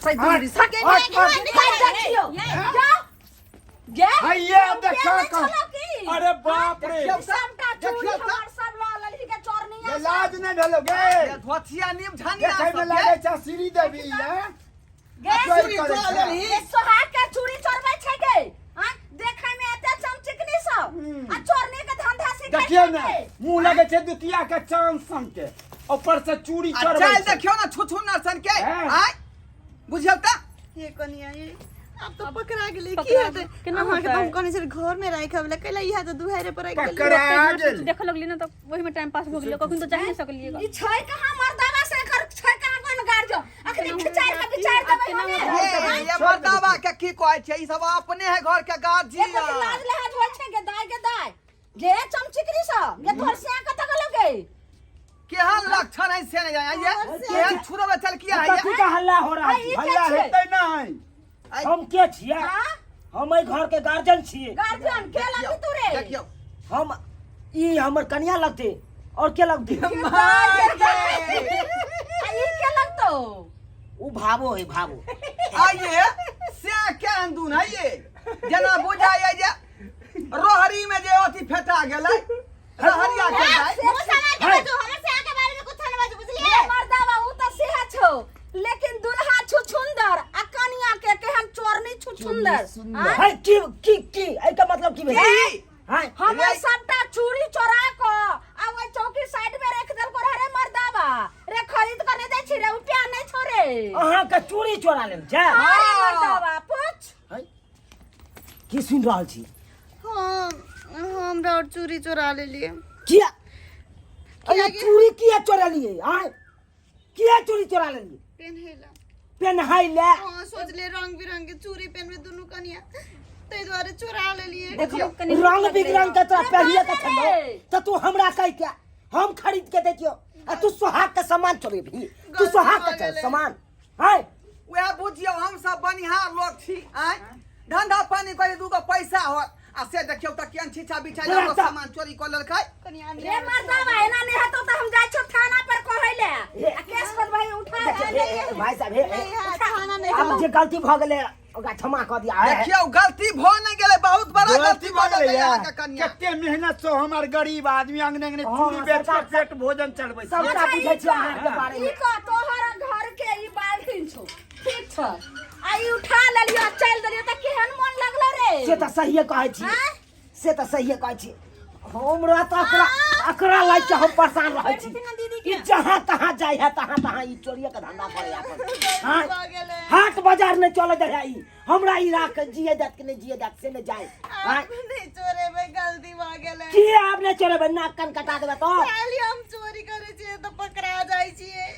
सैदुरी सब हट, हट। निकाल देखियो जा गे हैया देखा नहीं का छलो की? अरे बाप रे देखियौ सबटा चूड़ी देखियौ तऽ। हमर सब लऽ लेलही के चोरनी ये लाज नहीं भेलो गे धोथिया नीम झनिया देखे में सब लागे के। छै श्री देवी हैं गे चोरी चूड़ी करै चोरा छै। लेलही। ये सोहाग के चूड़ी चोरबै छै गे आँ देखै में एते चमचिकनी सब आ चोरनी के धंधा सिखै देखियौ छै ने गे। मुंह लगे छै दुतिया के चांद सन के ऊपर से चूड़ी आ चढ़बै चालि छै। देखियौ ने छुछुनर सन के हैं? आय बुझियौ तऽ हे कनिया ये आब तऽ पकड़ा गेलै की पकड़ा हेतै गेलै। केना अहाँके तऽ हम होतै? कहने छलियै घर में राखब ला कैला इएह तऽ दुहारे पर राखि देलियै पकड़ा गेल देख लगली ना तो वही में टाइम पास हो गेलो कखन तो जा नहीं सकलिए ई छै कहाँ मर्दावा से एकर छै कहाँ कोन गार्जियन अखनी खिचाइ के विचार देबै केना हमे ये ये मर्दावा के की कहै छै ई सब अपने है घर के एको गार्जियन लाज लहाज होइ छै गे दाय गे दाय गे चमचिकरी सब गे तोहर सिया कतऽ गेलौ गे केहन लक्षण है से नहीं जाने ये केहन छुरबे चल किया है कथी का हल्ला हो रहा आ, है ई के हल्ला छै हेतै नहीं हम के छियै हाँ? हम एहि घर के गार्जियन छियै गार्जियन के लगती तू रे देखियौ हम ई हमर कनिया लगते और के लगते माय गे आ ई के लगतो उ भावो है भावो आइए से केहन दून है ये जेना बुझाइए जे रोहरी में जे अथी फेटा गेलै रहरिया के दाइ मुँह संभाल के बाजू हमर से आके बारे में कुछ न बाजू बुझलिए ए मर्दावा उ त सेहा छौ लेकिन दुल्हा छुछुंदर आ कनिया के केहन चोरनी छुछुंदर आँय? है की की की एहि के मतलब की भेल की? है हमर रे। सबटा चूड़ी चोरा क आ ओइ चौकी साइड में रख देलको रहे रे मर्दावा रे खरीद के नहीं दै छी रे रुपया नहीं छौ रे अहाँ के चूड़ी चोरा लेल छै अरे मर्दावा पूछ है? की सुनि रहल छी हाँ हमरा और चूड़ी चोरा लेलिए किया अरे चूड़ी किया चोरा लिए आय किया चूड़ी चोरा लेलिए पेन्हैला पेन्है ले हाँ सोचले रंग बिरंग के चूड़ी पेनबे दुनू कनिया ताहि दुआरे चोरा लेलिए देखो कनी रंग बिरंग के तोरा पहिए के छलो रे। तो तू हमरा कह के हम खरीद के देतियो आ तू सोहाग के सामान चोरेबही तू गलती सोहाग भऽ के चल गेलै। सामान हाय वएह बुझियौ हम सब बनिहार लोक छी आँय धंधा पानी करी दूगो पैसा होत आ से देखियौ तऽ केहन छिछा बिछा तोरा तऽ- सामान चोरी कऽ लेलकै कनिया रे मर्दावा एना नहीं हेतौ तऽ हम जाइ छौ थाना पर कहै ले आ केस कर भाई उठा देखियौ, ले हे, हे, भाई साहब हे, हे, नहीं है खाना नहीं आब जे गलती भऽ गेलै ओकरा क्षमा कऽ दिया हे, हे। देखियौ गलती भऽ नहि गेलै बहुत बड़ा गलती भऽ गेलै गेलै अहाँके कनिया कते मेहनत से हमार गरीब आदमी अंगने अंगने हाँ, चूड़ी बेच के सरकार- पेट भोजन चलबै छै सबटा बुझै छी अहाँके बारे ई मे कह तोहर घर के ई बाल्टीन छौ ठीक छौ आ ई उठा लेलियो आ चलि देलियो तऽ केहन मन लगलो रे से तऽ सहिए कहै छी आँय? से तऽ सहिए कहै छी हमरा तऽ अकरा अकरा लागि के हम परेशान रहै छी ई जहाँ तहाँ जाइ है तहाँ तहाँ ई चोरिए के धंधा करे अपन हाँ भऽ गेलै हाट बाजार नहि चले दै है ई हमरा ई राख जिए देत कि नहि जिए देत से नहि जाए हाँ आब नहि चोरेबै गलती भऽ गेलै की आब नहि चोरेबै नाक कान कटा देबै तऽ खाली हम चोरी करै छियै तऽ पकड़ा जाइ छियै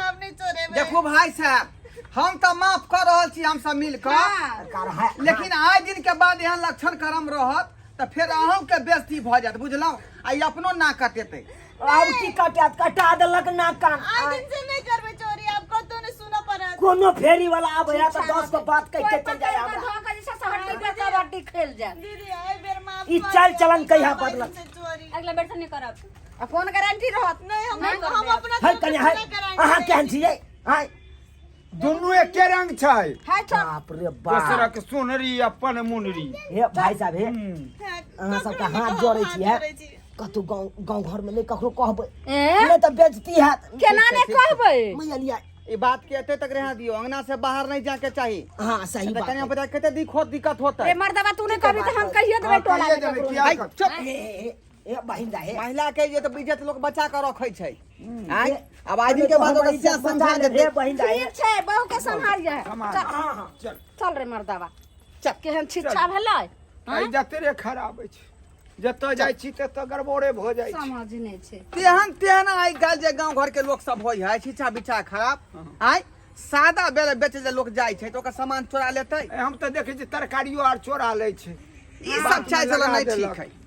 आब नहि चोरेबै देखू भाई साहब हम तऽ माफ कऽ रहल छी हम सब मिल कऽ सरकार है लेकिन आइ दिन के बाद एहन लक्षण करम रहत तऽ फेर अहूँके बेइज्जती भऽ जायत बुझलहुँ आ ई अपनो नाक कटेतै आब की कटत कटा देलक नाक कान आइ दिन से नहि करबै चोरी आब कतौ नहि सुनऽ पड़त कोनो फेरी वाला आबै है तऽ 10 गो बात कहि कोइ के चलि पकड़ जाय कऽ हमरा धऽ कऽ जे छै से हड्डी पर कबड्डी खेल जायत दीदी आइ बेर माफ ई कऽ चालि दियौ, चलन कहिया आइ दिन बदलत? से चोरी अगला बेर से नहीं करब आ कोन गारंटी रहत नहि हम हम अपना है तरफ से कन्या है पूरा गारंटी अहाँ दै केहन छी। छियै आँय दुनू एके रंग छै है चल बाप रे बाप दोसरक सोनरी अपन मुनरी हे भाई साहब हे हाँ, अहाँ सबके ककरो नहि हाथ कहब, जोड़ै हाथ छी है जोड़ै छी। कतौ गाँव गाँव घरमे नहि ककरो कहबै ए नहि तऽ बेजती हैत केना ने कहबै बुझलियै ई बात के एते तक रह दियौ अंगना से बाहर नहीं जाके चाही हाँ सही तऽ बात कनिया है। बता कते दिक्कत दिक्कत होतै रे मर्दबा तू नहीं कहबी तऽ हम कहिए देबै हाँ, टोला कहिए में देबै, ककरो। किया भाई, कर- चुप हे हे हे बहिन दा हे महिला के जे तऽ इज्जत लोक बचा के रखै छै आँय हे, आब आइ दिन के बाद हमर ओकरा इज्जत से बचा समझा ले, देतै हे बहिन दा हे ठीक छै बहू के सम्हारिए सम्हार। चल हाँ हाँ चल चल रे मर्दबा चल केहन शिक्षा भेलै आइ जतरे खराब अछि जतऽ जाइ छी ततऽ गड़बड़े भऽ जाइ छै समझ नहि छै तेहन तेहन आइ काल्हि जे गाँव घर के लोक सब होइ है छिछा बिछा खराब आइ सादा बेल बेचे जे लोक जाइ छै तऽ ओकर सामान चोरा लेतै ए, हम तऽ देखै छी तरकारियो आर चोरा लै छै ई सब चाय चलन लगा नहि देलक। ठीक है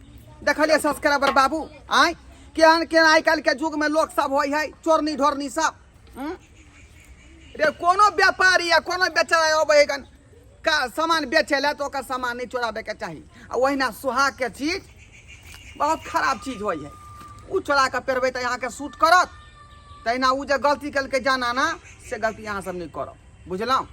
देखलियै सब्सक्राइबर बाबू आइ केहन केहन आइ काल्हि के युग में लोक सब होइ है चोरनी ढोरनी सब हम्म? रे कोनो व्यापारी या कोनो बेचारा अबै है कन का सामान बेचे ला तऽ ओकर सामान नहि चोराबे के चाही आ ओहिना सुहाग के चीज बहुत खराब चीज होइ है ओ चोरा कऽ पेरबै तऽ अहाँके सूट करत तहिना ओ जे गलती केलकै जाना ना से गलती अहाँ सब नहि करब बुझलहुँ?